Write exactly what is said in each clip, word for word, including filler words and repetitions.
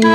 啊，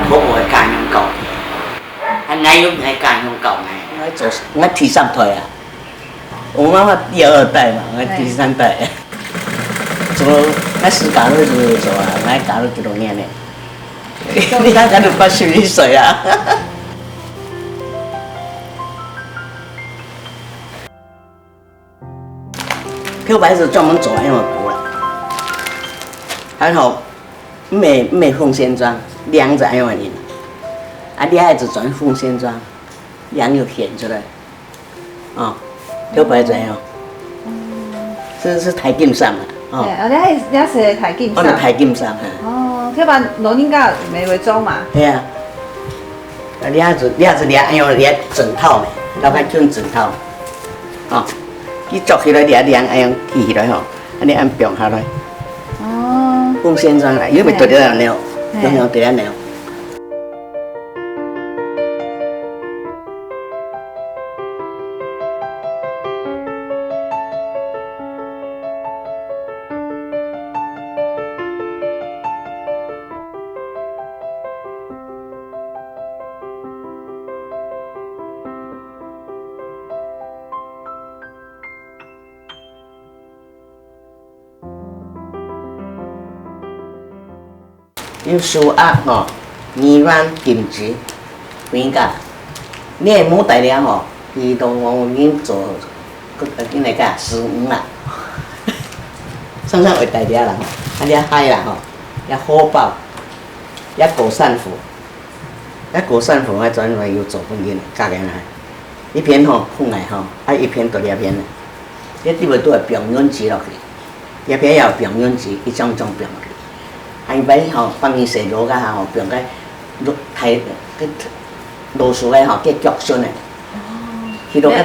婆婆个家鄉教，啊，哪有哪家鄉教呢？我做，我第三代啊。 我妈妈第二代嘛，我第三代。做，那時嫁入去做啊，那嫁入去幾多年呢？你看，看都八十一歲啊。漂白是專門做恁樣个布啦，還好，毋係，毋係鳳仙裝，領就恁樣个，啊，領仔就轉鳳仙裝，領又顯出來。 哦，漂白怎樣？是，是大襟衫啊，哦。對，哦，你還，你還係大襟衫。哦，大襟衫，嘿。哦，漂白老人家毋會著嘛。係啊。啊，領仔，領仔領，哎喲，領整套呢，老闆就整套。哦，佢著起來領領，哎喲，提起來吼，恁樣恁放下來。哦。鳳仙裝來，因為對了了，嘿。用用對了了。 有手鐲吼，耳環、金子，回家。你个無帶了吼，佢都講人做，恁樣个師傅啊。常常會帶了啦吼，啊，這鞋啦吼，這荷包，這高山虎，這高山虎啊，專門有做分人，嫁个啦。 一片吼，放來吼，啊，一片到這片。這底背都會放銀紙落去，這片也有放銀紙，一張張放落去。啊，一般吼，放一些落个吼，放个落，太，个落水个吼，个腳順个。哦。去落个，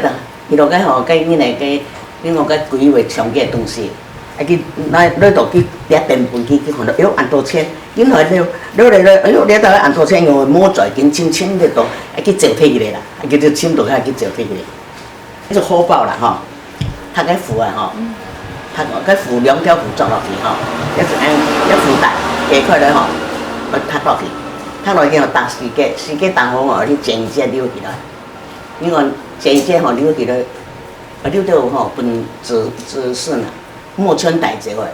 去落个吼，个人个，个，另外个規位搶个東西。 啊，佢來，來到佢這等分佢，佢看到，哎喲，恁多錢，緊來了，了了了，哎喲，這兜恁多錢，我無在，緊清清得到，啊，佢走退去咧啦，啊，佢就清到遐，佢走退去咧。這是荷包啦，吼，拍个符啊，吼，拍个符兩條符捉落去，吼，這是按，這符帶，解開來，吼，愛拍落去，拍落去，吼，打四結，四結打好，吼，你剪一節留起來，你看剪一節，吼，留起來，啊，留到，吼，分子，子孫啊。 莫准帶走个，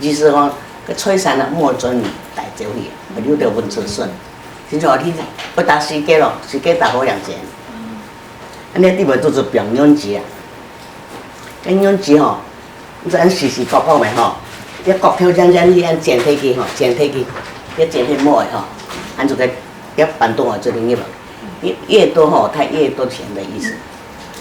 意思講，个財產啊，莫准帶走去，留到分子孫。真正你愛打四結咯，四結打好兩錢。恁樣底背都係放銀紙啊。該銀紙吼，你知時時刻刻个吼，這角頭尖尖，你按剪忒去吼，剪忒去，這剪忒無个吼，按這个，這板凳啊，這裡入來，越，越多吼，它越多錢的意思。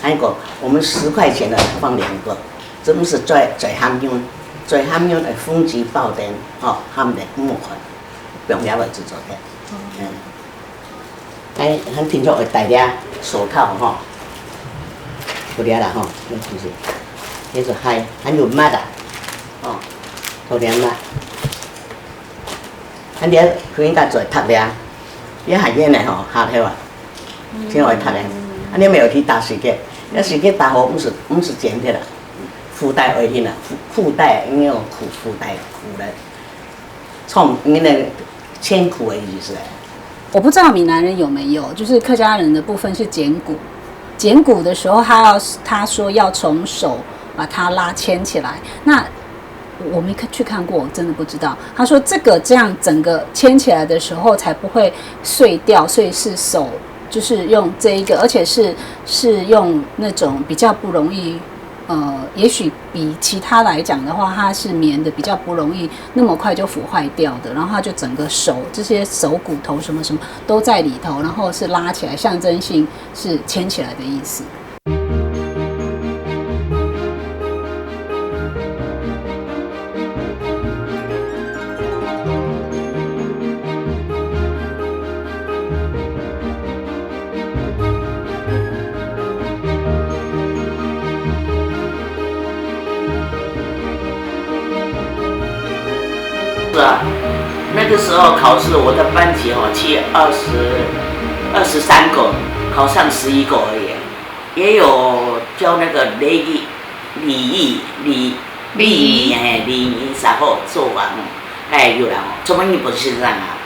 還有一個，我們十塊錢的放兩個，這毋係最，最鹹用，最鹹用的風紀包等吼，鹹的五塊，放了來製作的。嗯。 哎，還聽說會戴這手套吼，不了啦吼，那就是，那是還，還有襪啊，吼，好點啦。啊，你看人家做讀了，你還演呢吼，下頭啊，挺會讀的。啊，你沒有去打雪茄，那雪茄打好，毋係，毋係剪忒啦，褲帶會去啦，褲，褲帶，因為有褲，褲帶褲了，穿，因為千苦的意思。 我不知道閩南人有没有，就是客家人的部分是剪骨，剪骨的时候，他要他说要从手把它拉牵起来。那我没看去看过，我真的不知道。他说这个这样整个牵起来的时候才不会碎掉，所以是手就是用这一个，而且是是用那种比较不容易，呃，也许比其他来讲的话，它是棉的比较不容易那么快就腐坏掉的，然后它就整个手这些手骨头什么什么都在里头，然后是拉起来，象征性是牵起来的意思。是啊，那个时候考试，我的班级哦，去二十二十三个，考上十一个而已。也有教那个礼仪、礼仪、礼礼仪哎，礼仪啥好做啊，哎，有啦，怎么你不是这样啊？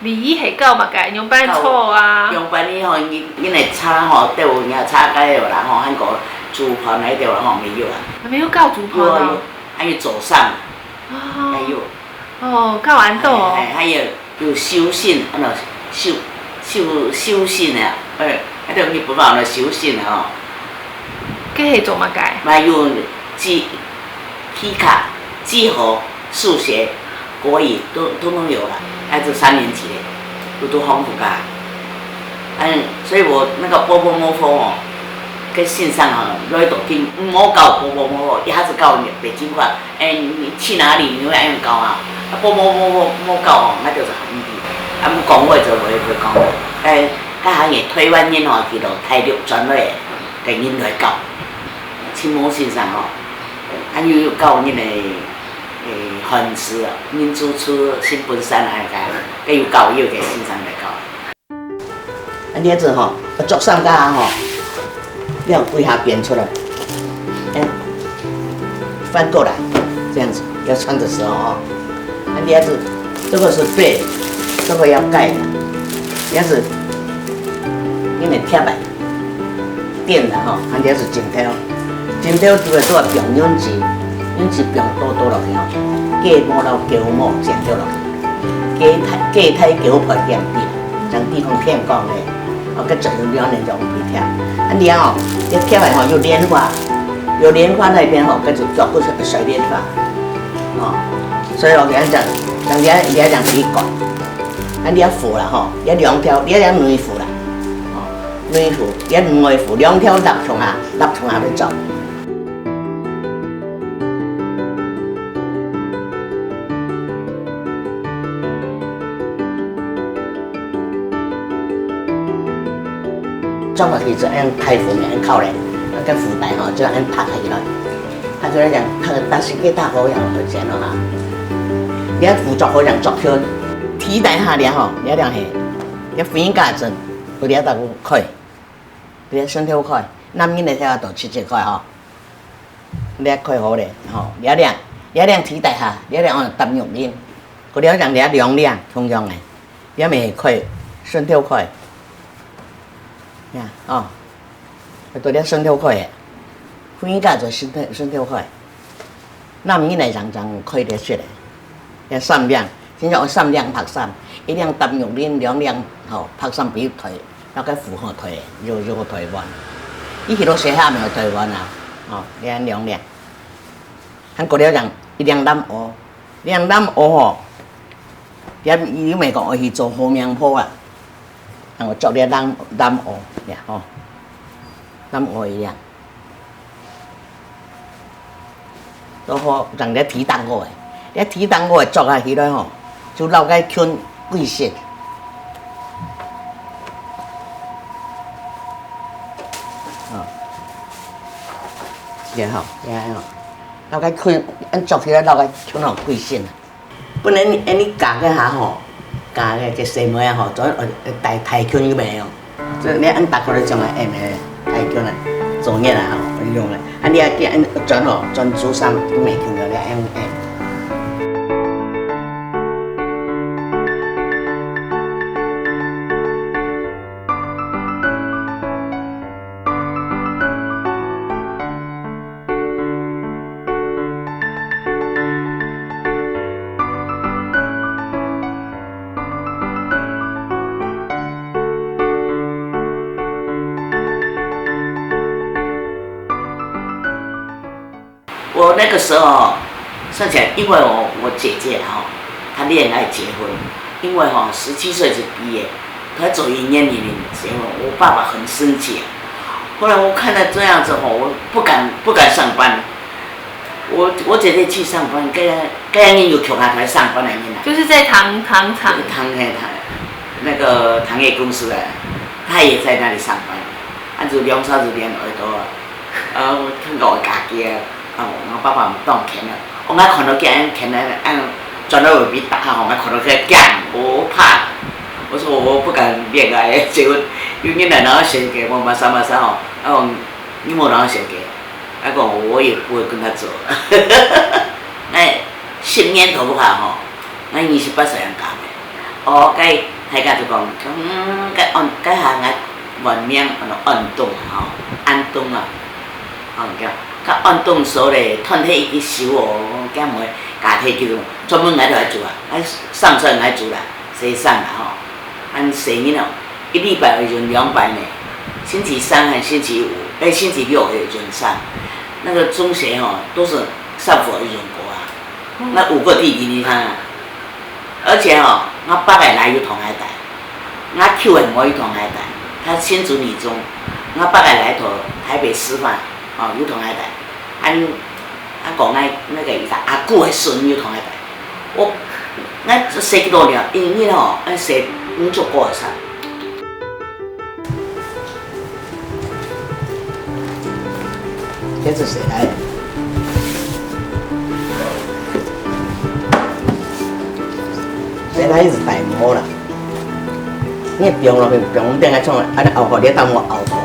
礼仪系教么个？用板坐啊。用板你吼，你你来擦吼，对有影擦该有啦吼，还个厨房那对啦吼，没有啊。还没有教厨房有啊啊。有，还有早上，还哦，有，哦，教安到哦。哎，还有有修行，啊那修修修行啊，哎，那个日本话那修行啊吼。这系做么个？嘛有字、字卡、字号、数学、国语都通通有了，那是三年级的，都都丰富啊。嗯，所以我那个波波摸佛哦，跟先生啊，来到听，莫教波波摸佛，一下子教你北京话，哎，你去哪里，你会按样教啊？啊，波波摸佛莫教哦，那就是很厉害。啊，不讲话就会会讲话，哎，他还也台湾人哦，去到大陆转来，给人来教。 清末先生吼，啊又有教恁个诶汉字啊，民族词、新本山啊，个，个有教，有个先生来教。啊，你仔吼，要做上架吼，你要跪下边出来，哎，翻过来，这样子，要穿的时候哦，啊，你仔这个是背，这个要盖的，你仔，因为贴来。 点啦吼，反正是枕头，枕头就会做放软质，软质放多多落去吼，雞毛摎狗毛剪掉落去，雞胎雞胎狗皮点点，像地方天光咧，哦，个整个两年就唔会跳。啊，你看哦，一跳来吼有莲花，有莲花那边吼，跟着脚步是水莲花，哦，所以我跟你讲，像你你要讲第一个，啊，你要扶啦吼，要两条，你要两内扶啦，哦。 内裤，也毋外裤，两条laptop啊，laptop啊要走。裝落去就按大褲面按扣咧，啊，个褲帶吼，就按拍起來。啊，就係講，佢當時个大好樣有錢咯哈。你看服裝好樣作品，提袋下了吼，你看係，你分家陣，有了大褲開。 你个雙頭開，男人个頭都七七開吼。你開好咧，吼，這領，這領提袋下，這領哦搭肉領，過了像這兩領共樣个，這乜係開，雙頭開。呀，哦，到這雙頭開个，婚姻嫁做雙頭雙頭開。 男人个常常開得出來，也三領，真正有三領白衫，一領搭肉領，兩領吼白衫比台，那个符合台，有有台灣。伊去到西下没有台灣啊，吼，兩兩領。還過了講，一領藍襖，領藍襖吼，這又毋係講愛去做好命婆啊，然後著這藍，藍襖，呀吼，藍襖一領。 都好，像這鐵釘个，這鐵釘个著下去了吼，就摎該裙歸身。哦，這吼，這吼，摎該裙恁著起來，摎該裙吼歸身。 本來恁呢嫁个下吼，嫁个這細妹啊吼，做，呃，戴大裙有無？這你恁大个就像个M个大裙啊，做月啊吼，用个。啊，你啊，你恁轉吼，轉做衫都袂窮个，你M。我那個時候算起來，因為我，我姐姐哈，她戀愛結婚，因為哈，十七歲就畢業，她走一年年齡結婚，我爸爸很生氣啊。後來我看到這樣子吼，我不敢，不敢上班。我，我姐姐去上班，跟，跟人有共下來上班的人啊。就是在糖，糖廠。糖，嘿，糖，那個糖業公司的，她也在那裡上班。啊，就兩儕就戀愛到啊。 呃，我看到我家己啊，啊，我爸爸毋當譴啊，我愛看到佢恁譴啊，恁轉到位邊打吼，我愛看到佢驚，我怕。我說我不敢戀愛，結婚，有人來拿我錢給我，馬上馬上吼，啊，我，你莫拿我錢給，啊，講我也不會跟他走。那十年頭不怕吼， 𠊎二十八歲人嫁个。哦，該大家就講，嗯，該安，該下𠊎原名安東啊吼，安東啊。哦，叫，該安東嫂咧，斷忒一支手哦，驚會嫁忒去咯。專門𠊎就愛做啊，𠊎衫就愛做啦，洗衫啦吼。恁細人哦，一禮拜愛熨兩擺呢，星期三和星期五，哎，星期六愛熨衫。那個中學吼，都是衫褲愛熨過啊。 該五個弟弟你看啊，而且哦，𠊎八个倈有同𠊎戴，𠊎舅个妹有同𠊎戴，她新竹女中，𠊎八个倈讀台北師範，哦，有同𠊎戴，恁，恁講𠊎那個一個阿姑个孫有同𠊎戴，我，𠊎洗幾多年，因為吼，𠊎洗毋足夠个衫。 這是誰來的？誰來是大毛啦？你放落去，放等下創，啊，你拗好，你當我拗過。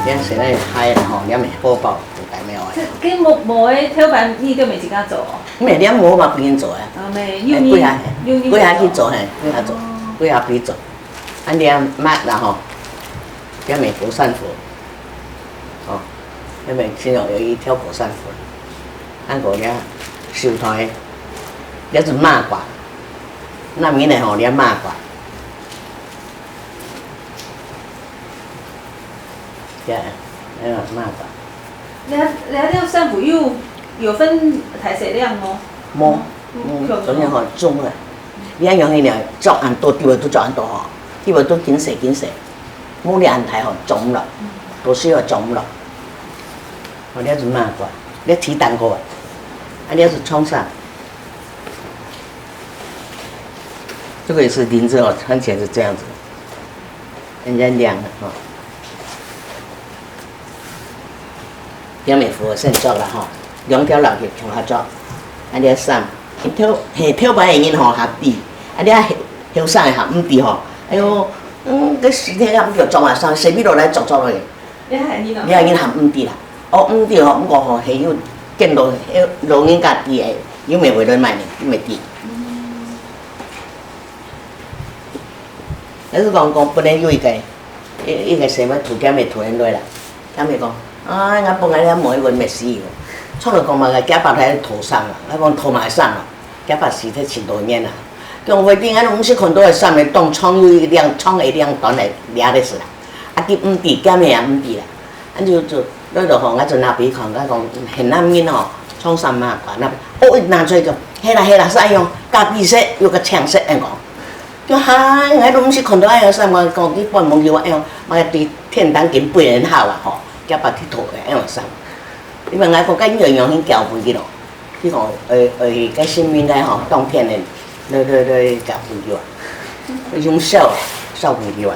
你看誰來嗨啦吼，你還沒播報。 大貓啊。這，這無，無个頭擺你就毋係自家做哦？毋係，你無嘛，別人做啊。哦，毋係，有人，哎，幾下，有人做。幾下去做，嘿，幾下做，哦。幾下去做。恁樣抹啦吼，這面火山佛，哦，這面其中有一條火山佛，恁樣這手台，這是馬褂，那面的吼，這馬褂。 對，哎呀，那个。這，這條衫褲有，有分大細領無？無，嗯，嗯，總之吼，中啊。你愛用彼領，著恁多，底背都著恁多吼，底背都緊洗緊洗，無你恁大吼，中毋落，嗯。都是要中毋落。哦，這是馬褂，這提蛋糕啊，啊，這是長衫。這個也是領子哦，穿起來是這樣子。 人家領了吼。表妹夫先著啦吼，兩條老葉共下著，恁樣衫，頭，嘿，頭擺个人吼較知，恁樣後，後生个較毋知吼。哎喲，嗯，該時代也毋叫著啊，衫，洗米落來著著落去。你還你呢？你還你還毋知啦。哦，毋知吼，毋過吼，係有見到，老人家知个，有咩會來買呢，有咩知。嗯。 也是講，講本來有一個，一，一個什麼土，佢姆突然來啦，佢姆講，啊，𠊎本來也無一個咩事哦，從來講嘛，佢爸在討衫啦，𠊎講討麼个衫啦，佢爸死忒盡多年啦，講會定，𠊎毋識看到个衫个當長有一領，長一領，短个領个是啦，啊，佢毋知，佢姆也毋知啦，啊，就，就落落吼，𠊎就拿分佢看，𠊎講，係男人吼，穿衫嘛，掛那，哦，一拿出來講，係啦係啦，係恁樣，咖啡色，有个青色，恁講。就哈，𠊎都毋識看到恁樣衫，𠊎講，你半晡叫𠊎恁樣，𠊎對天頂緊飛很好啊吼，叫別去討个恁樣衫。因為𠊎講，該樣樣去交分佢咯，佢講，呃呃，該新聞个吼，當天个，來來來，交分佢啊，用笑啊，笑分佢啊。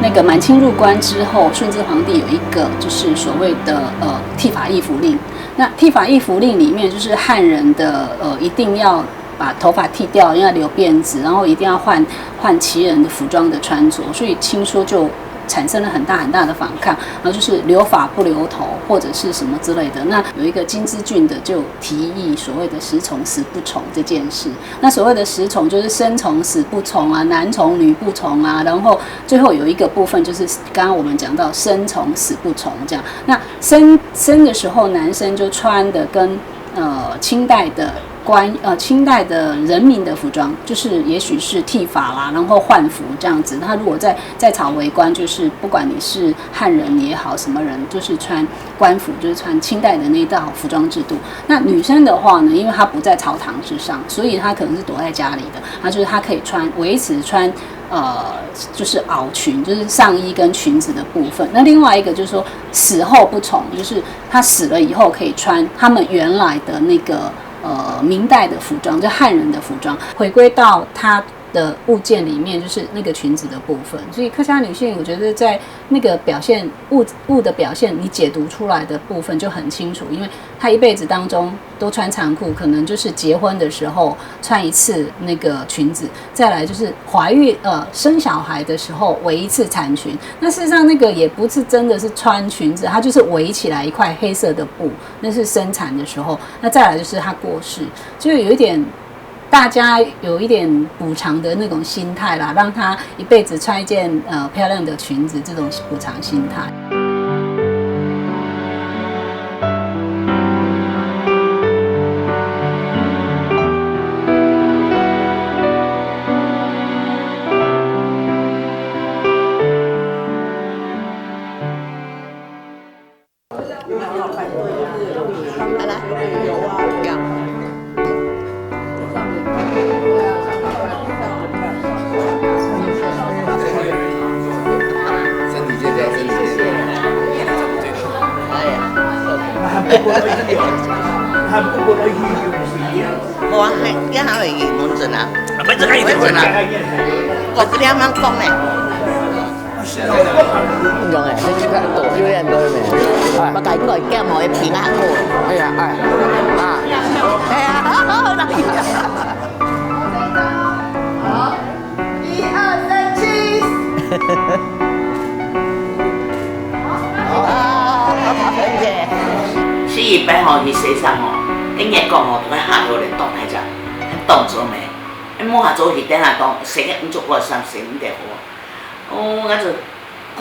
那个满清入关之后，顺治皇帝有一个就是所谓的呃剃发易服令。那剃发易服令里面，就是汉人的呃一定要把头发剃掉，因为留辫子，然后一定要换换旗人的服装的穿着，所以清说就产生了很大很大的反抗，然后就是留发不留头或者是什么之类的。那有一个金之俊的就提议所谓的“食从死不从”这件事。那所谓的“食从”就是生从死不从啊，男从女不从啊，然后最后有一个部分就是刚刚我们讲到生从死不从这样。那生生的时候，男生就穿的跟呃清代的官呃清代的人民的服装，就是也许是剃发啦，然后换服这样子。他如果在在朝为官，就是不管你是汉人也好，什么人，就是穿官服，就是穿清代的那一套服装制度。那女生的话呢，因为她不在朝堂之上，所以她可能是躲在家里的，她就是她可以穿维持穿呃就是袄裙，就是上衣跟裙子的部分。那另外一个就是说死后不从，就是她死了以后可以穿他们原来的那个呃明代的服装，就汉人的服装，回归到她的物件里面，就是那个裙子的部分。所以客家女性，我觉得在那个表现物物的表现，你解读出来的部分就很清楚，因为她一辈子当中都穿长裤，可能就是结婚的时候穿一次那个裙子，再来就是怀孕呃生小孩的时候围一次长裙。那事实上那个也不是真的是穿裙子，它就是围起来一块黑色的布，那是生产的时候。那再来就是她过世，就有一点大家有一点补偿的那种心态啦，让她一辈子穿一件呃漂亮的裙子，这种补偿心态。無啊，你還會去門診啊？門診啊，門診啊。我這樣講呢。 用誒，你這个多，有點多咩？我甲你講，減吼，會平較好。哎呀，哎，啊，哎呀，好，好，好，好。一二三，cheese。啊，謝謝。洗一擺吼，你洗衫吼，跟你講吼，都會下落來當大隻，很動作咩？哎，摸下做去，等下當洗个，你做過衫，洗毋得好。 哦，𠊎就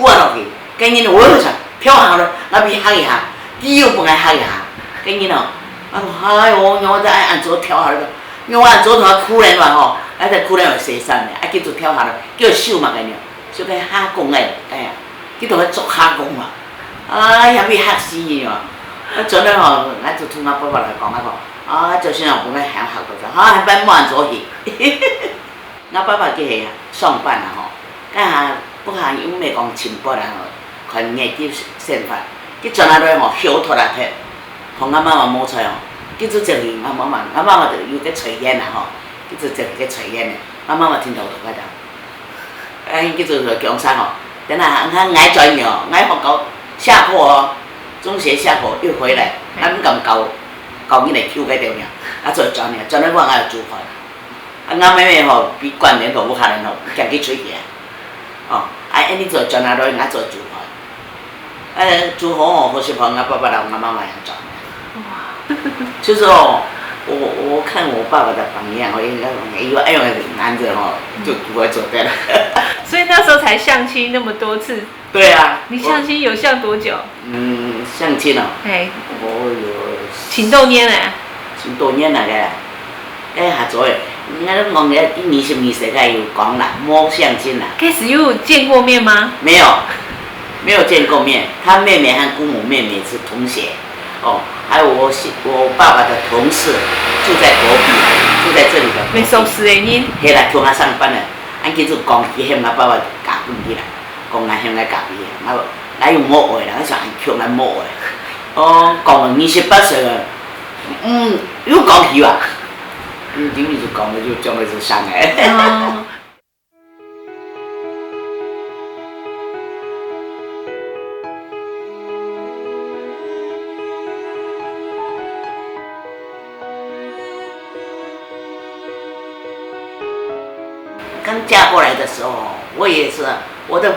跍落去，跟人我就想跳下來，𠊎去嚇一下，佢又分𠊎嚇一下，跟人哦，啊，哎喲，我在愛按怎跳下來，因為我按怎同佢苦練嘛吼，啊，在苦練會洗衫呢，啊，佢就跳下來，叫手嘛，跟人，就跟下講哎，哎呀，佢就會做下講嘛，啊，也被嚇死你嘛，啊，轉來吼，𠊎就同𠊎爸爸來講，𠊎講，啊，就是哦，分𠊎嚇嚇到，啊，還扮無按怎去。 𠊎爸爸佢係上班啊吼，該下不下又毋係講清白啊吼，看日子生活，佢轉下來吼，休脫啊忒，同𠊎媽媽無在哦，佢就走去𠊎媽媽，𠊎媽媽就有个炊煙啊吼，佢就走去个炊煙呢，𠊎媽媽聽到就該講，哎，佢就講啥吼，等下𠊎轉去哦，𠊎學校下課哦，中學下課又回來，𠊎毋敢教，教你來抽該條命，啊，就轉去，轉來我還要煮飯。 啊，𠊎妹妹吼，比慣年頭屋下人吼，驚佢出去啊。哦，啊，恁呢做轉下來，𠊎做煮飯。啊，煮好吼，好食飯，𠊎爸爸同𠊎媽媽也轉。就是哦，我我看我爸爸的榜樣，我應該講，哎呦，哎呦，男人吼，就不會做的了。所以那时候才相亲那么多次。对啊，你相亲有相多久？嗯，相亲哦，哎，我有请豆拈来。请多年来个，該下早个，應該講个一二十年世界有講啦，摸象徵啦。開始又見過面嗎？沒有，沒有見過面。他妹妹和姑母妹妹是同學，哦，還有我是我爸爸的同事，住在隔壁，住在這裡的隔壁。袂熟識个人。係啦，共下上班个，恁樣就講起，喊𠊎爸爸嫁分佢啦，講𠊎喊𠊎嫁分佢，𠊎𠊎又無愛啦，𠊎想共下無愛。哦，講到二十八歲了，嗯，又講起啊。嗯，頂面就講个就講个就傷个。哦。刚嫁过来的时候，我也是，我的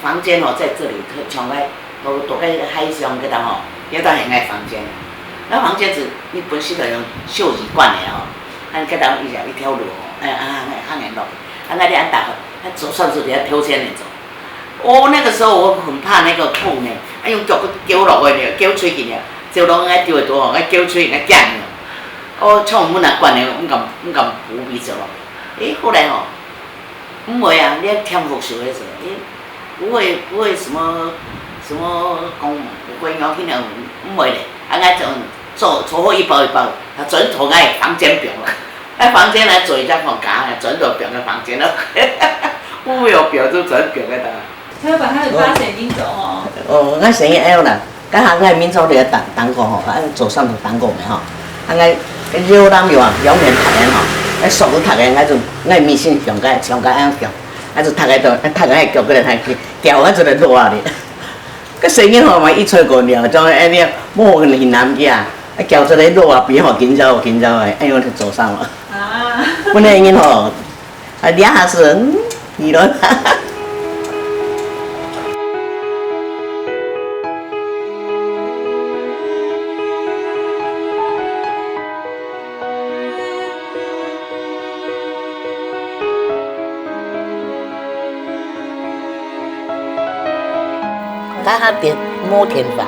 房间哦，在这里，像个，都都个海上个吼，也在很爱房间。那房间是日本式的用旧习惯的哦，那个当一条一条路哦，哎啊，那个落，啊，那里安打，那走上去比较挑选那种。哦，那个时候我很怕那个痛呢，啊，用脚去勾落去呢，勾出去呢，走落去丢个多吼，啊，勾出去呢，这样呢。哦，像我们那惯的，不敢不敢不必走了。诶，后来吼， 毋會啊，你愛添福壽个時候，你不會不會什麼什麼講，會講起來毋會咧，啊，𠊎就做做好一包一包，啊，轉到𠊎房間放啦。啊，房間來做一隻房間，轉到放个房間咯。毋會有表就轉放个啦。他要把他的八神拎走哦。哦，𠊎生意愛啦。 該下𠊎民族个蛋蛋糕吼，啊，早上个蛋糕咩吼，啊，𠊎个牛腩肉啊，兩片糴个吼，啊，熟个糴个，𠊎就𠊎迷信上个上个恁樣，啊，就糴个都糴个腳个來糴，掉个就來落啊哩。个細人吼嘛，一歲過了，就恁樣，無很難去啊，啊，掉出來落啊，比吼緊張緊張个，哎喲，就早上了。啊。本來人吼， 啊，這下是，嗯，你咯。該下電，無電話。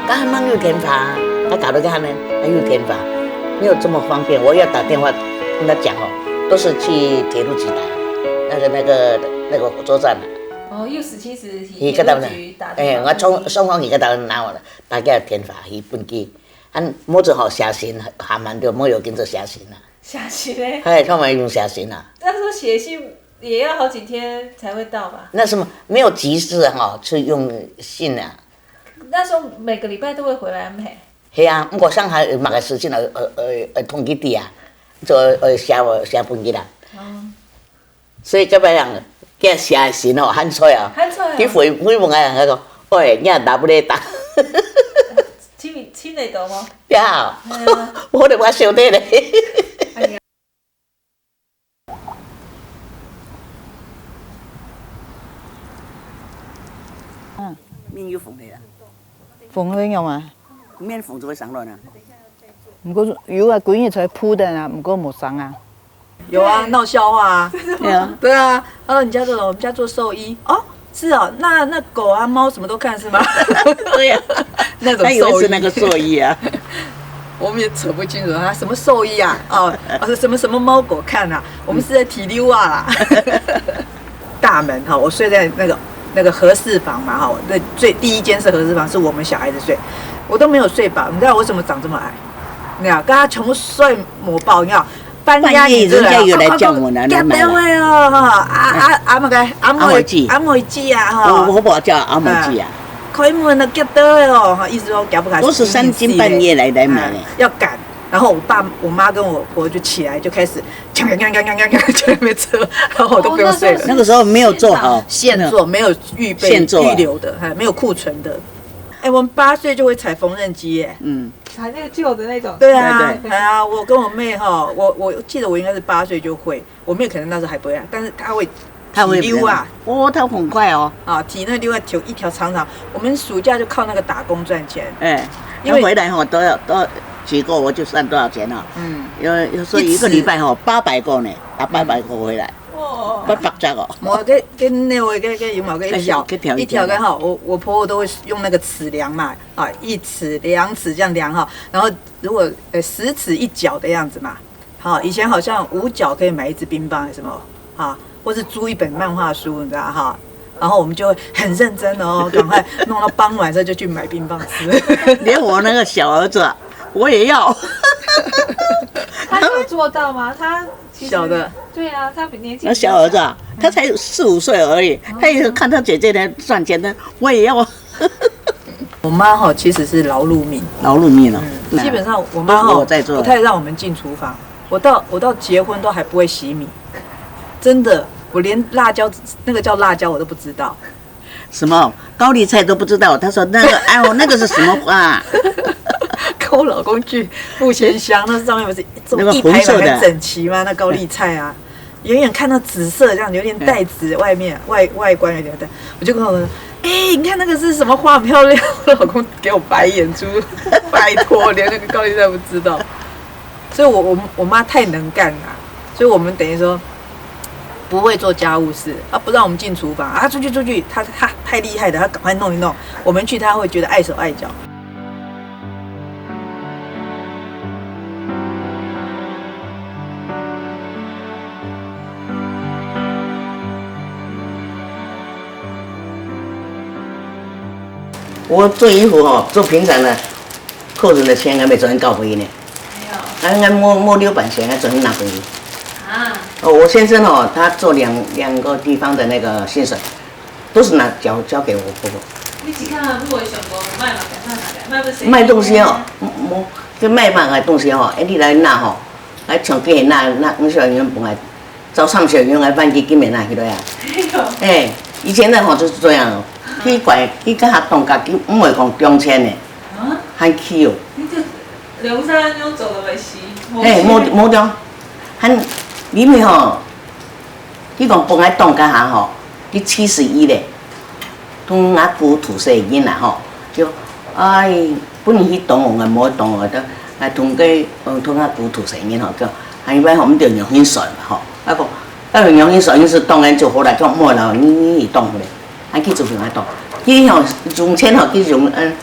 該還蠻有電話啊，該搞到該下呢，還有電話，沒有這麼方便。我要打電話跟他講哦，都是去鐵路局打，那個那個那個火車站啊。哦，又是其實去鐵路局打電話。去該搭呢？哎，我從雙方去該搭拿我的，打个電話去分佢。啊，無就好寫信，還蠻多，無有跟著寫信啊。寫信呢？嘿，他們用寫信啊。但是說寫信也要好幾天才會到吧？那什麼，沒有急事哈，就用信啊。 那時候每個禮拜都會回來嗎？係啊，毋過上海有麼个事情啊，呃呃呃，通知佢啊，就呃寫寫分佢啦。哦。所以這擺人，佢寫信哦，還衰啊。還衰啊。佢回回問啊，佢講，喂，你也打不來打。聽聽得懂嗎？呀，哎呀。我都毋曉得咧。哎呀。 嗯。面有風个啦。風个樣啊？面風就會生卵啊。毋過有啊，幾日才鋪的啊，毋過無生啊。有啊，鬧笑話啊。對啊。對啊，他說你家做什麼？我們家做獸醫。哦，是哦，那那狗啊貓什麼都看是嗎？對啊，那種獸醫。他以為是那個獸醫啊。我們也扯不清楚，他什麼獸醫啊？哦，哦是什麼什麼貓狗看啊？我們是在提溜啊啦。大門哈，我睡在那個那個合適房嘛哈，那最第一間是合適房，是我們小孩子睡，我都沒有睡飽，你知道我為什麼長這麼矮？你看，剛剛全部睡滿飽，你看， 半夜人家又來敲門啊，來買啦。夾到个哦，吼，啊啊啊，麼个阿妹阿妹姊。阿妹姊啊，吼。我我無叫阿妹姊啊。開門啊，夾到个哦，吼，意思說夾不開。都是三更半夜來來買的。哎，要趕，然後我爸我媽跟我婆就起來就開始鏘鏘鏘鏘鏘鏘鏘在那邊敲，然後我都不用睡了。哦，那時候是那個時候沒有做好，現做，沒有預備現做啊。預留的，還沒有庫存的。哎，我們八歲就會踩縫紉機耶。嗯。 還那個舊的那種。對啊，對對。哎呀，我跟我妹哈，我我記得我應該是八歲就會，我妹可能那時候還不會啊，但是她會她會提溜啊。哦，她很快哦。啊，提那溜啊，提一條長長。我們暑假就靠那個打工賺錢。哎，因為她回來吼，都要都要幾個，我就算多少錢哦。嗯。有有時候一個禮拜吼，八百個呢，打八百個回來。 哇。八百隻哦。我跟跟那位跟跟有毛跟一條該是一條一條个哈，我我婆婆都會用那個尺量嘛，啊，一尺兩尺這樣量哈，然後如果呃十尺一角的樣子嘛，哈，以前好像五角可以买一支冰棒，什么哈，或是租一本漫画书，你知道哈，然后我们就会很认真的哦，赶快弄到傍晚的时候就去买冰棒吃。连我那个小儿子啊，我也要。他有做到吗？他其实小的，对啊，他比年纪那小儿子啊，他才四五岁而已，他也是看他姐姐在赚钱的，我也要。我妈哈其实是劳碌命，劳碌命了，基本上我妈哈我在做不太让我们进厨房，我到我到结婚都还不会洗米，真的，我连辣椒那个叫辣椒我都不知道。什么高丽菜都不知道。他说那个，哎呦，那个是什么花？跟我老公去富鲜乡，那上面不是这那个种一排红色的排很整齐吗？那高丽菜啊，远远看到紫色这样，有点带紫，外面外外观有点带，我就跟我说，哎、你看那个是什么花，很漂亮。我老公给我白眼，说拜托，连那个高丽菜不知道。所以我我我妈太能干了，所以我们等于说不会做家务事，她不让我们进厨房啊，出去出去，她她太厉害了，她赶快弄一弄，我们去她会觉得碍手碍脚。我做衣服哦，做平常的，客人的钱还没昨天搞回呢。俺俺摸摸六百钱，还昨天拿回。啊，哦，我先生哦，他做两两个地方的那个薪水，都是拿交交给我婆婆。你是看他不会想讲卖嘛，赶快拿来，卖不谁？卖东西哦，摸这卖卖的东西哦，哎，你来拿吼，来抢给那那那小人本来早上小人来办给给没拿起来啊。哎，以前的吼就是这样哦，去管去跟他动家，去唔会讲中钱呢，啊，还去哦。你就两三分钟走了没洗，嘿，无无中，还里面吼，你讲本来当家下吼，你七十一嘞，同阿姑土色囡仔吼，就哎，本来去当我，无当我，都哎同个嗯同阿姑土色囡吼，叫，还有摆吼，毋就用心算嘛吼，啊个，啊用心算，就是当然就好啦，叫莫啦，你你去当嘞。 还去做平安档。去吼，用钱吼去用，嗯，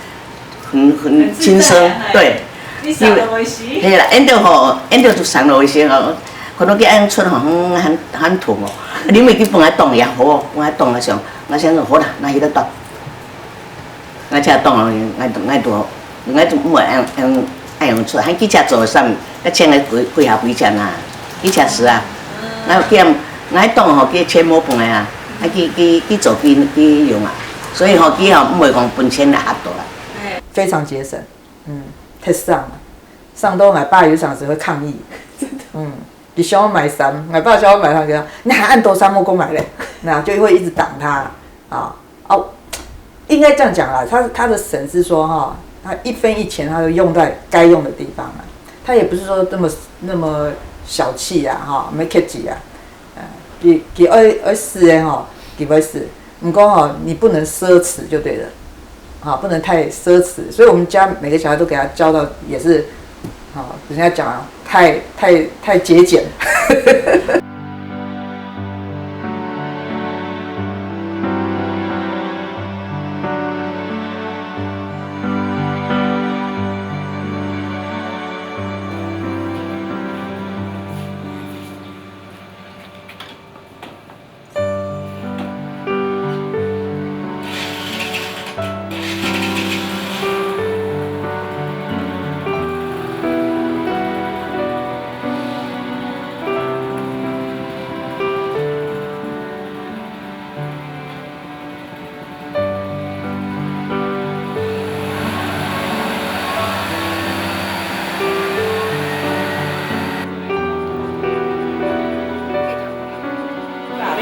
很很轻松，对。你少了没洗？嘿啦，恁多吼，恁多就省了一些哦。可能去恁出吼，很很很痛哦。你们去平安档也好，平安档啊想，我想说好啦，那去得档。我才档哦，我我我我我毋会恁恁恁样出，还去车做啥物？个钱个几几下几钱啊？去车食啊？我去，我档吼，去钱无放个啊，啊去去去做去去用啊，所以吼，去吼毋会讲分钱来合作啦。非常节省，嗯，太省了，省到我爸有一场子会抗议，嗯，你想要买衫，我爸想要买衫给他，你还按多衫莫给我买嘞，那就会一直挡他啊。哦，应该这样讲啦，他他的省是说哈，他一分一钱他都用在该用的地方啊，他也不是说那么那么小气啊哈，没客气啊，嗯，给给二二四哎哈，给二四，不过哈，你不能奢侈就对了，哈，不能太奢侈，所以我们家每个小孩都给他教到也是，哈，人家讲啊，太太太节俭。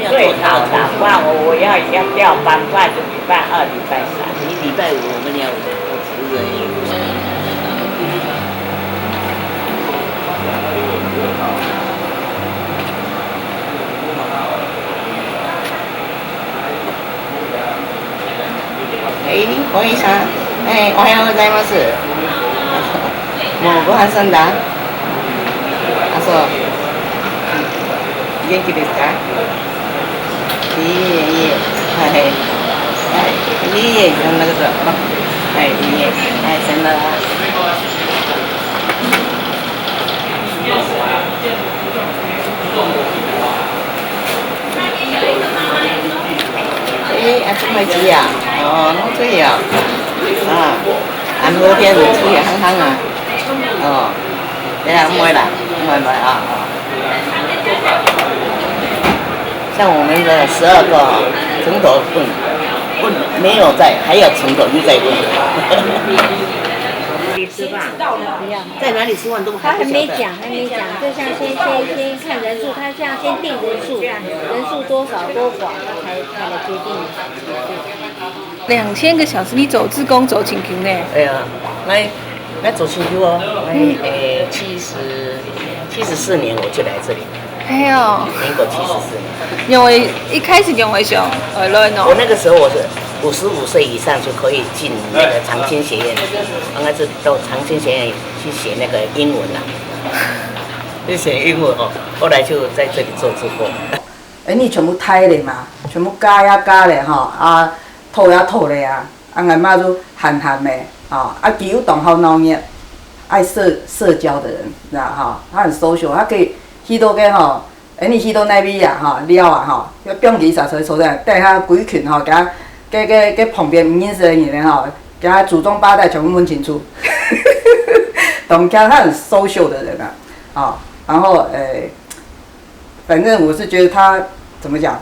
最好的话，我我要要调班，不然就礼拜二、礼拜三。你礼拜五我们要有有仆人。哎，不好意思啊，哎，おはようございます。もうご飯済んだ？あ、そう。元気ですか？いいえ、いいえ。はい。はい。いいえ、そんなこと。はい、いいえ。はい、さよなら。哎，啊，这块鸡啊，哦，弄脆啊，啊，啊，昨天煮也香香啊，哦，对啊，唔会啦，唔会，唔会啊，哦。像我们的十二个哦，从头问，问没有在，还有从头又在问。你吃饭？不要。在哪里吃饭都还不晓得。他还没讲，还没讲，就像先，先，先看人数，他这样先定人数，人数多少多寡，他才，才来决定人数。两千个小时，你做志工做真久呢？哎呀，来，来做真久哦，来，嗯。诶，七十，七十四年我就来这里。哎哟。民国七十四年。因为一开始就会想，哎，来喏。我那个时候我是五十五岁以上就可以进那个长青学院，刚开始到长青学院去学那个英文啊，去学英文哦，后来就在这里做志工。哎，你全部刣咧嘛，全部加呀加咧吼，啊，吐呀吐咧啊，啊，𠊎媽就閒閒咧，吼，啊，佢又當好鬧熱，愛社，社交的人，你知道吼，他很social，他可以去到个吼，哎，你去到那邊啊，吼，了啊，吼，要放佢一隻出去坐在，帶他歸群吼，給他，給，給，給旁邊不認識的人吼，給他祖宗八代全部問清楚。懂，他很social的人啊，哦，然后，呃，反正我是觉得他怎么讲，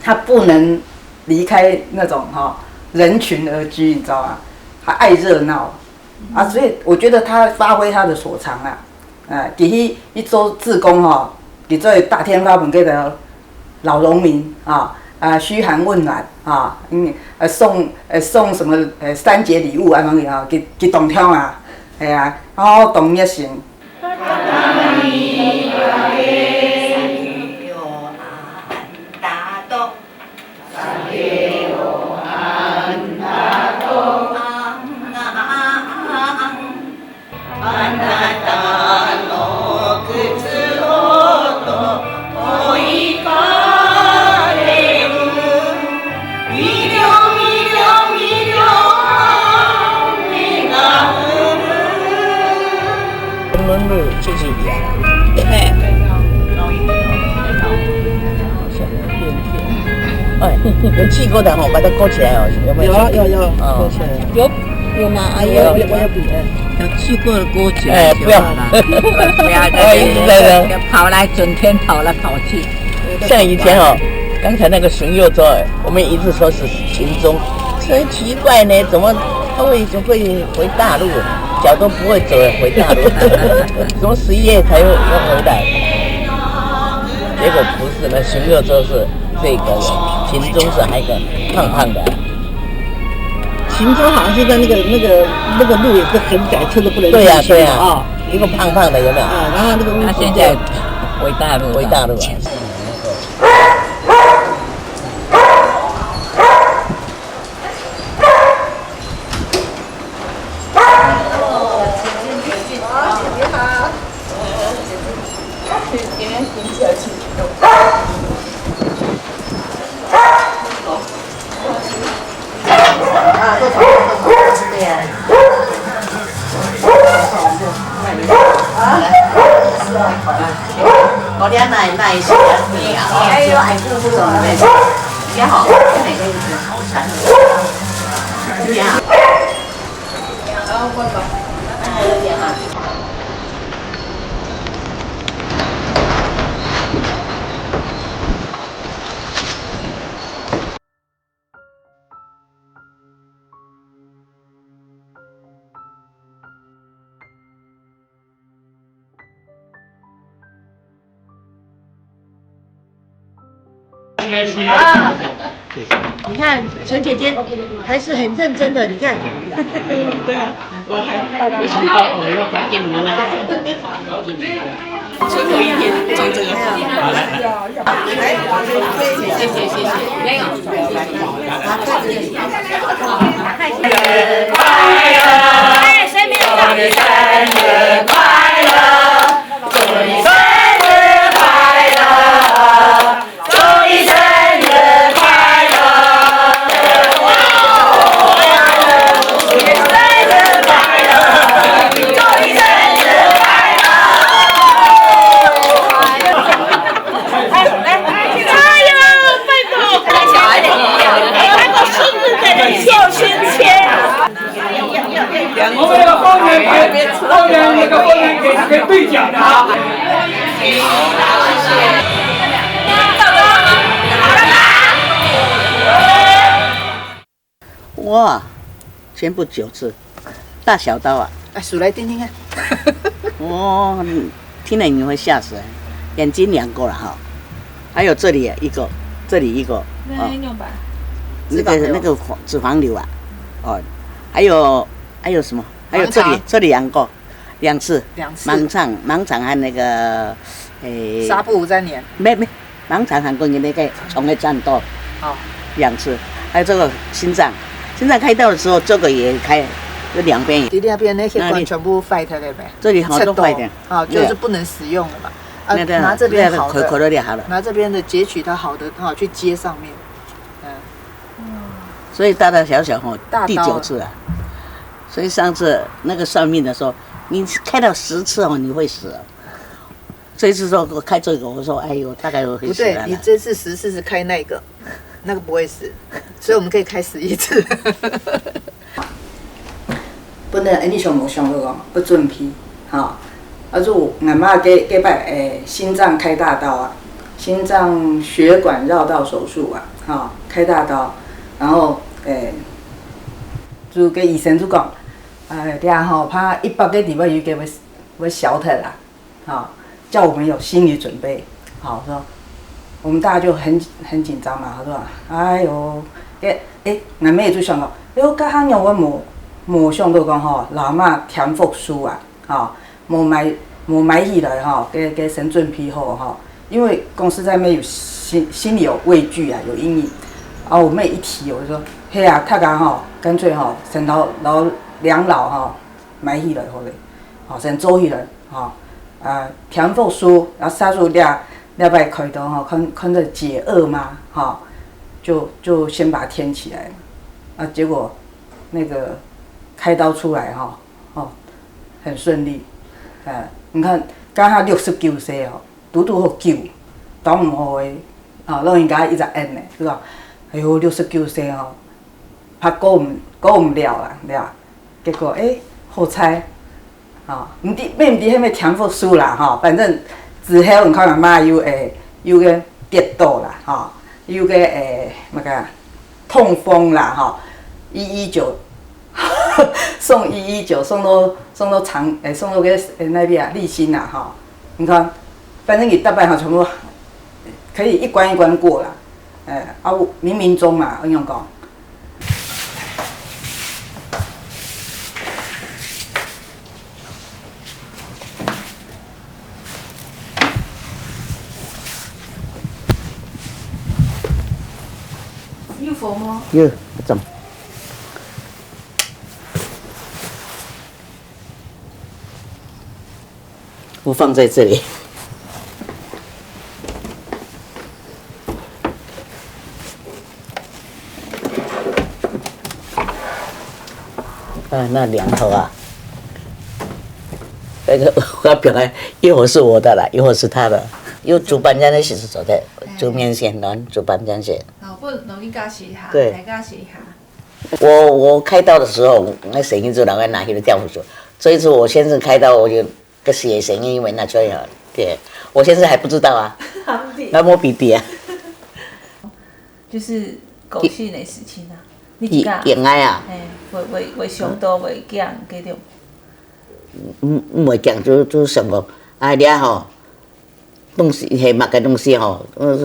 他不能离开那种哈、人群而居，你知道吗？他爱热闹啊，所以我觉得他发挥他的所长啊，啊，佢去，去做志工吼，佢做大天花板个老农民啊，啊，嘘寒问暖啊，嗯，呃，送，呃，送什么，呃，三节礼物啊，东西啊，佢，佢当听啊，系啊，然后当热心。中仑路就是一样。嘿。哎，有去过的吼，把它勾起来哦，有没有？有啊，有，有，哦。勾起来。有，有吗？哎呦，我有，我有比，哎。有去过的勾起来就好了。哎，不要。不要在那边，哎，一直在那。跑来，整天跑来跑去。像以前哦，刚才那个熊右周，我们一直说是秦钟，真奇怪呢，怎么他会，会回大陆？脚都不会走，回大陆，从十一月才又，又回来。结果不是呢，熊右周是这个人，秦钟是还一个胖胖的。秦钟好像是在那个，那个，那个路也是很窄，车都不能对呀，进去的啊。对呀，一个胖胖的，有没有？啊，然后那个屋子他现在回大陆了。回大陆了。啊，你看陈姐姐还是很认真的，你看。对啊，我还，我想到我要发给你们了。最后一天装这个。谢谢谢谢，没有。哎，谁没有？哇，全部九次，大小刀啊！哎，数来听听看。哇，听了你会吓死，眼睛两个了哈。还有这里一个，这里一个，那用吧。那个那个脂肪瘤啊，哦，还有还有什么？还有这里这里两个，两次，盲肠盲肠和那个，诶，纱布在黏。没没，盲肠和跟那个虫的战斗，哦，两次，还有这个心脏，心脏开刀的时候，这个也开，这两边也，你那边那些管全部坏掉了没？这里好多坏的，啊，就是不能使用了嘛。啊，那个拿这边好那个口口的，都裂好了。拿这边的截取它好的哈，去接上面。嗯，所以大大小小吼，大刀第九次了。所以上次那个算命的说，你开到十次哦，你会死哦。这一次说我开这个，我说哎呦，大概我会不对，死了啦。你这次十次是开那个，那个不会死，所以我们可以开十一次。本來恁樣想無想過講，要準備，吼。啊，就阿嬤該該擺誒心臟開大刀啊，心臟血管繞道手術啊，吼，開大刀，然後誒，就該醫生就講，哎，這吼怕一百個禮拜有個會會消退啦。 好，叫我們有心理準備。好，說我們大家就很很緊張嘛。他說，哎呦，哎哎，俺妹就想到，哎呦，該下樣我無無想到講吼，老媽添福壽啊，吼，無買無買起來吼，給給神準備好吼，因為公司在那邊有心心裡有畏懼啊，有陰影。啊，我妹一提，我就說，嘿啊，大家吼，乾脆吼，神老老兩老吼，買起來好了，吼，先做起來，吼。 啊，添福壽，然後殺豬這這擺開刀吼，看看著解厄嘛，吼，就就先把它添起來嘛。啊，結果那個開刀出來吼，哦，很順利。呃，你看，剛好六十九歲哦，堵堵好九，當毋好的，啊，老人家一隻N呢，是吧？哎呦，六十九歲哦，怕過毋過毋了啦，對吧？結果誒，好彩。 吼，毋知也毋知係毋係添福壽啦，吼，反正之後你看阿嬤又會又會跌倒啦，吼，又會誒那個痛風啦，吼，一一九送一一九送到送到長誒送到个誒那邊啊立新啦，吼，你看，反正你大半吼全部可以一關一關過啦，誒啊冥冥中嘛，我跟你講。 有火嗎？有，怎么？我放在这里。 啊，那两头啊，那个我表妹，一会是我的啦，一会是她的。有煮板面的时候做的，煮面线，然后煮板面线。好，不然我给你解释一下，对来解释一下。我我开刀的时候，那声音就拿来拿去了掉回去。这一次我先生开刀，我就个血声音，因为那就要对，我先生还不知道啊，那摸鼻鼻啊。就是个性的事情啊。你自家，应该啊，哎，会会会想到会讲这种。毋毋会讲，就就想讲，哎呀吼，东西系么个东西吼，呃，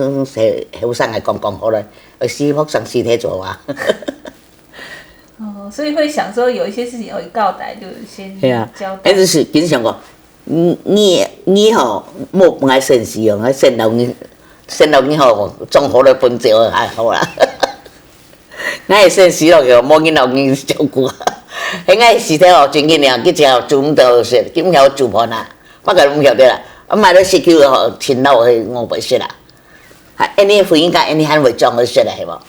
后生个讲讲好了，死学生尸体做啊。哦，所以会想说有一些事情有交代，就是先系啊，交代。迄就是经常讲，你你你吼，莫分爱先死哦，爱先留你先留你吼，种好了分酒还好啦。 𠊎个先死落去，無人老人照顧啊。迄𠊎死忒哦，真緊了，去食煮毋到食，去毋曉煮飯啊，我个毋曉得啦。啊，買了食去吼，盡老去我袂食啦。還，安尼回應講，安尼還會裝好食啦，係無？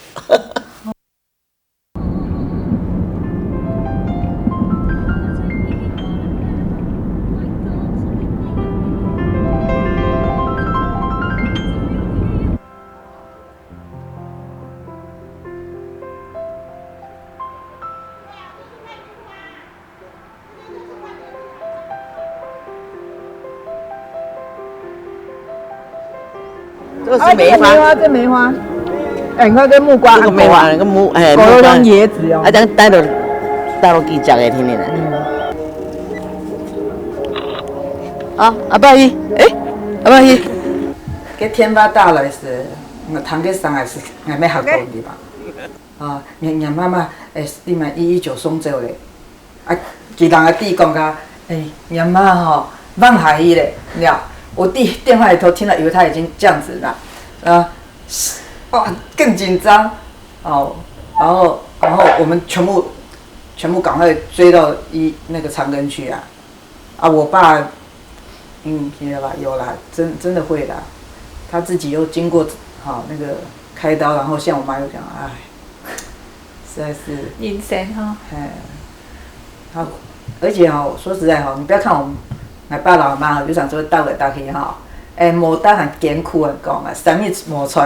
这是梅花，啊，这梅花，这梅花。哎，你看这木瓜，这个梅花，那个木，哎，木瓜，狗肉用椰子哦。啊，这样带了，带了几只给听听呢。嗯。啊，阿爸伊，哎，阿爸伊。这天发大了是，我堂客上来是，我没好过的吧？啊，你，你妈妈，哎，你们一一九送走嘞。 啊，佢人个弟讲个，哎，你阿妈吼，放下去咧，你知道？我弟电话里头听了以后，他已经这样子了，啊，哇，更紧张哦。然后，然后我们全部，全部赶快追到医，那个长庚去啊。啊，我爸，嗯，有啦，有啦，真，真的会啦。他自己又经过，好，那个开刀，然后像我妈又讲，哎，实在是，人生吼。哎， 好，而且吼，说实在吼，你不要看我，我爸老妈吼，就想说斗来斗去吼，哎，无得很艰苦的讲啊，三日无出，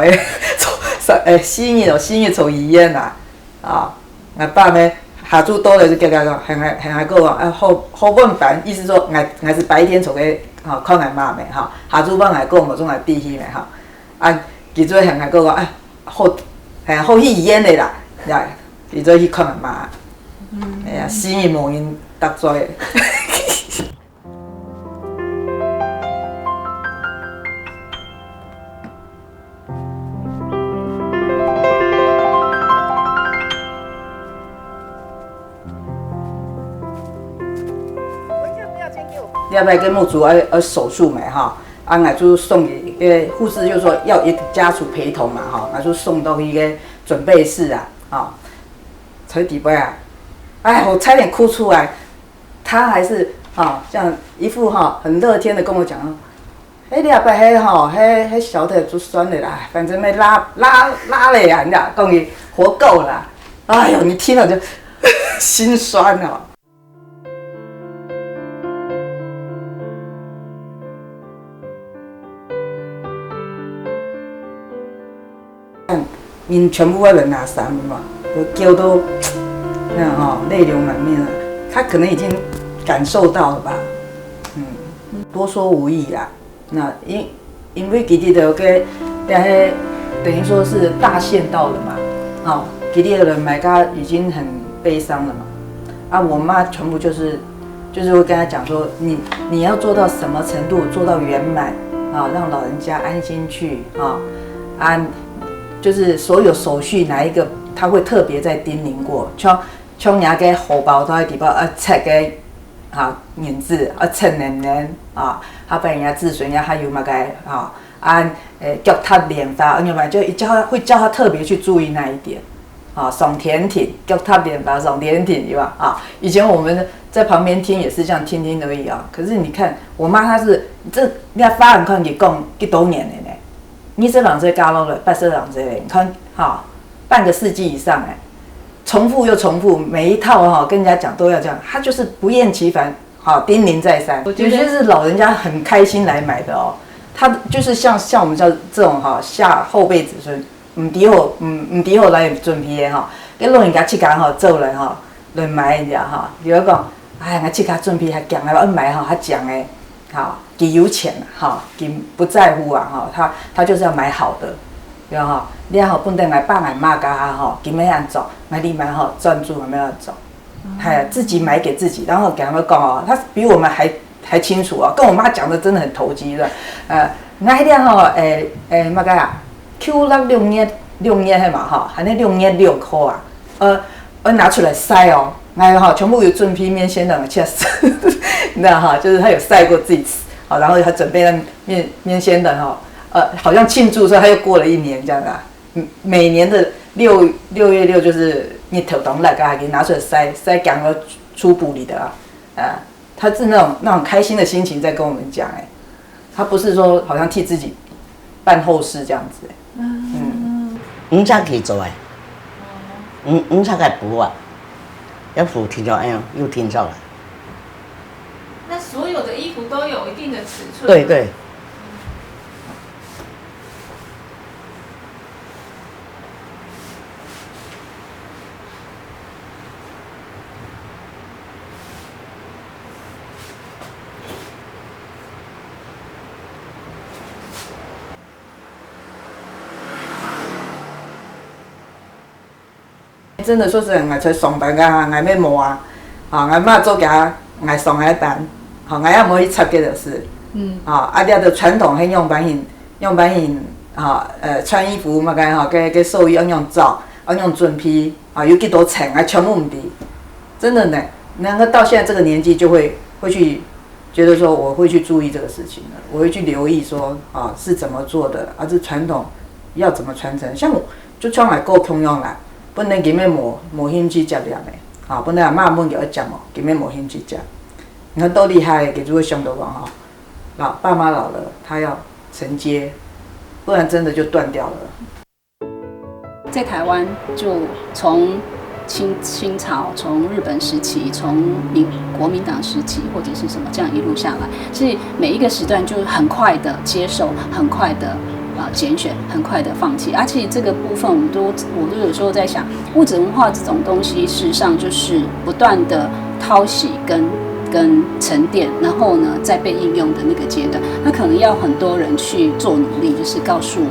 三，哎，四日哦，四日出医院啊，啊，我爸呢，下晝到了就跟他讲，很还，很还讲啊，好，好问板，意思说，俺，俺是白天出去，哈，看俺妈没哈，下晝问俺讲，我中俺弟弟没哈，啊，佢就很还讲，哎，好，哎，好去医院的啦，呀，佢就去看俺妈。 哎呀，死人无人搭嘴。你要不要跟目珠要，要手术没哈？啊，俺就送给，因为护士就说要一个家属陪同嘛哈，俺就送到一个准备室啊，啊，才底背啊，哎，我差点哭出来。 他还是，哈，这样一副，哈，很乐天的跟我讲，哎，你阿伯迄，哈，迄，迄小腿就酸了啦，反正被拉，拉，拉了呀，你知道，讲你活够了啦。哎呦，你听了就心酸哦。 人全部个人拿衫嘛，就叫到那吼泪流满面了。他可能已经感受到了吧，嗯，多说无益啦。那因，因为佢哋个个，但是等于说是大限到了嘛，哦，佢哋个人买家已经很悲伤了嘛。啊，我妈全部就是，就是会跟他讲说，你，你要做到什么程度，做到圆满啊，让老人家安心去啊，安，就是所有手续哪一个，他会特别再叮咛过，像，像人家个荷包袋底包，呃，切个，啊，银子，呃，切零零啊，他分人家子孙呀，还有那个啊，啊，呃，脚踏莲花，要不然就叫他，会叫他特别去注意那一点。 啊，上天庭，脚踏莲花上天庭，有吧？啊，以前我们在旁边听也是这样听听而已啊。可是你看，我妈她是，这，你看法兰克你讲几多年了呢？二十零岁嫁落了，八十零岁了，你看，哈，半个世纪以上哎，重复又重复，每一套哈，跟人家讲都要这样，她就是不厌其烦，哈，叮咛再三。我觉得有些是老人家很开心来买的哦，他就是像，像我们叫这种哈，下后辈子孙， 毋知好，毋，毋知好來準備个吼，該老人家自家吼做來吼，來買个吼，比如講，哎，𠊎自家準備較強个，愛買吼較強个，吼，佢有錢吼，佢不在乎啊吼，他，他就是要買好的，對吼，你吼本來𠊎爸𠊎媽家吼，佢愛恁做，𠊎你買吼專注愛恁做。 哎，自己买给自己，然后给他们讲哦，他比我们还，还清楚哦，跟我妈讲的真的很投机的。呃，𠊎个吼，诶，诶，那个啊，Q六六月，六月嘿嘛哈，反正六月六号啊，呃，呃，拿出来晒哦，哎哈，全部有准批面线的，切丝，你知道哈，就是他有晒过自己，好，然后他准备了面，面线的哈，呃，好像庆祝说他又过了一年这样的啊。 每年的六，六月六就是日头当辣个，还可以拿出来晒，晒干了出补里的啊，啊，他是那种，那种开心的心情在跟我们讲，哎，他不是说好像替自己办后事这样子，哎，嗯，五尺去做哎，五，五尺个布啊，要补停了，哎呀，又停了。那所有的衣服都有一定的尺寸，对对。真的说实在，𠊎在上班个哈，𠊎乜無啊，啊，𠊎媽做个，𠊎上个班，好，𠊎也無去插个就是，嗯，啊，啊，這个傳統還用班人，用班人，啊，呃，穿衣服嘛，个哈，个个寿衣要用照，要用准备，啊，有幾多层，啊，全部毋知，真的呢，能够到现在这个年纪就会会去觉得说我会去注意这个事情了，我会去留意说啊是怎么做的，啊这传统要怎么传承。像我就像来过同样啦，本来根本无无兴趣接了呢，啊本来阿妈问个要讲哦，根本无兴趣接。你看多厉害，给就会想到讲哈，老爸妈老了，他要承接，不然真的就断掉了。在台湾就从清清朝、从日本时期、从民国民党时期或者是什么这样一路下来，是每一个时段就很快的接受，很快的呃拣选，很快的放弃。啊，其实这个部分我们都我都有时候在想，物质文化这种东西，事实上就是不断的淘洗跟跟沉淀，然后呢再被应用的那个阶段，那可能要很多人去做努力，就是告诉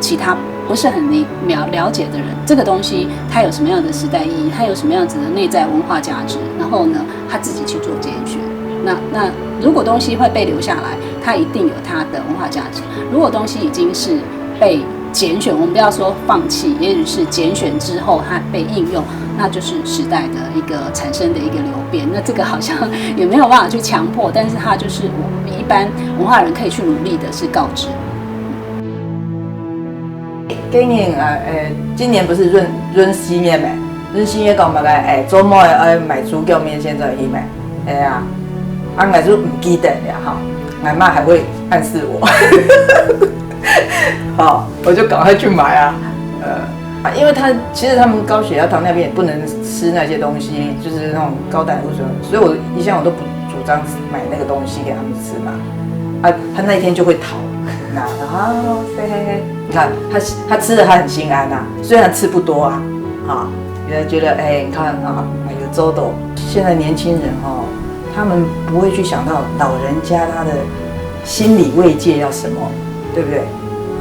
其他不是很理了了解的人，这个东西它有什么样的时代意义，它有什么样子的内在文化价值，然后呢，他自己去做拣选。那那如果东西会被留下来，它一定有它的文化价值。如果东西已经是被拣选，我们不要说放弃，也许是拣选之后它被应用，那就是时代的一个产生的一个流变。那这个好像也没有办法去强迫，但是它就是我们一般文化人可以去努力的是告知。今年啊，呃，今年不是闰闰四月咩？闰四月讲么个？哎，做妹爱买猪脚面线做去咩？哎呀，啊，我就唔记得了哈。我妈还会暗示我，好，我就赶快去买啊。呃，啊，因为他其实他们高血压糖尿病也不能吃那些东西，就是那种高胆固醇，所以我一向我都不主张买那个东西给他们吃嘛。啊，他那一天就会逃，那啊，嘿嘿嘿，你看他他吃了他很心安啊，虽然吃不多啊，啊，也觉得哎，你看啊，有周董。现在年轻人哦，他们不会去想到老人家他的心理慰藉要什么，对不对？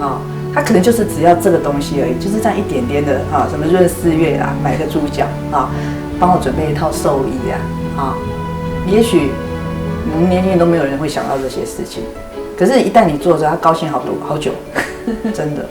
啊，他可能就是只要这个东西而已，就是这样一点点的啊，什么闰四月啦，买个猪脚啊，帮我准备一套寿衣啊，啊，也许我们年轻人都没有人会想到这些事情，可是一旦你做的时候，他高兴好多好久，真的。